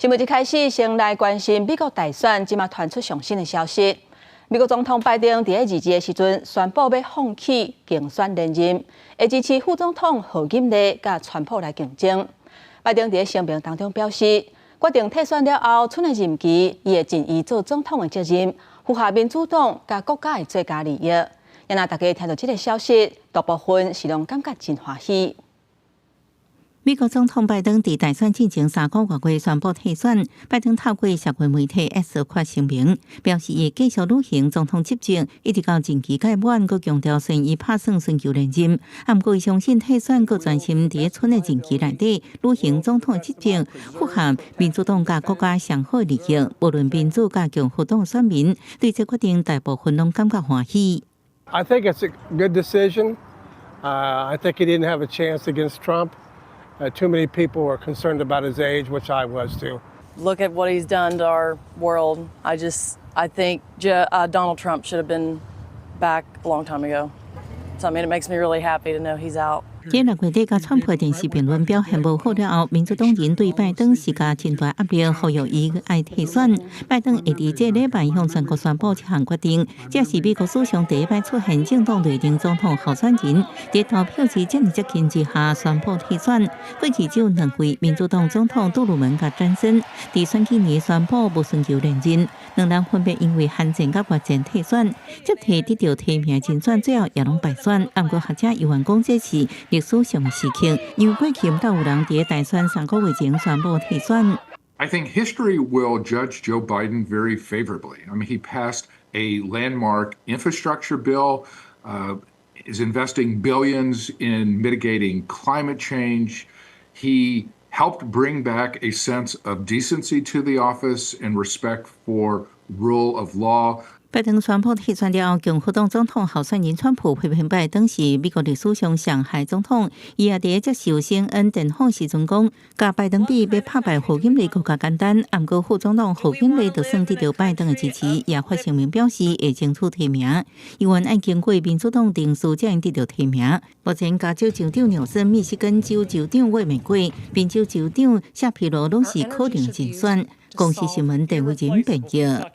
新聞一開始，先來關心美國大選，這馬傳出上新的消息。美國總統拜登佇咧二日的時陣宣布欲放棄競選連任，會支持副總統賀錦麗佮川普來競爭。拜登佇咧聲明當中表示，決定退選了後，賰的任期，伊會盡伊做總統的責任，符合民主黨佮國家的最佳利益。因若大家聽到這个消息，大部分是攏感覺真歡喜。美國總統拜登佇大選進前3個外月宣布退選。拜登透過社群媒體 X 發聲明，表示伊會繼續履行總統職責，一直到任期屆滿。閣強調雖然伊拍算尋求連任，毋過伊相信退選閣專心佇咧賰的任期內底履行總統職責，符合民主黨佮國家上好利益。無論民主佮共和黨選民對這決定，大部分攏感覺歡喜。 I think it's a good decision. I think he didn't have a chance against Trump. Too many people were concerned about his age, which I was too. Look at what he's done to our world. I think Donald Trump should have been back a long time ago. So, I mean, it makes me really happy to know he's out. 這6月底佮川普電視辯論表現無好了後，民主黨人對拜登施加真大壓力，呼籲伊愛退選。拜登會佇這禮拜向全國宣布這項決定，這是美國史上第一擺出現政黨內定總統候選人佇投票日這麼接近之下宣布退選。過去只有兩位民主黨總統杜魯門佮詹森，佇選舉年宣布無尋求連任，兩人分別因為韓戰佮越戰退選，接替得著提名競選，最後也攏敗選。毋過學者猶原講這是歷史上的時刻，因為過去毋捌有人佇大選3個月前宣布退選。 I think history will judge Joe Biden very favorably. I mean, he passed a landmark infrastructure bill, is investing billions in mitigating climate change. He helped bring back a sense of decency to the office and respect for rule of law. 拜登宣布退選了後，共和黨總統候選人川普批評拜登是美國歷史上上害總統。伊也佇接受 CNN 電訪時陣講，佮拜登比欲拍敗賀錦麗閣較簡單。毋過副總統賀錦麗就算得著拜登的支持，也發聲明表示會爭取提名。猶原愛經過民主黨程序才會得著提名。目前加州州長紐森、密西根州州長魏美貴、賓州州長夏皮羅攏是可能競選。公視新聞鄧慧仁編譯。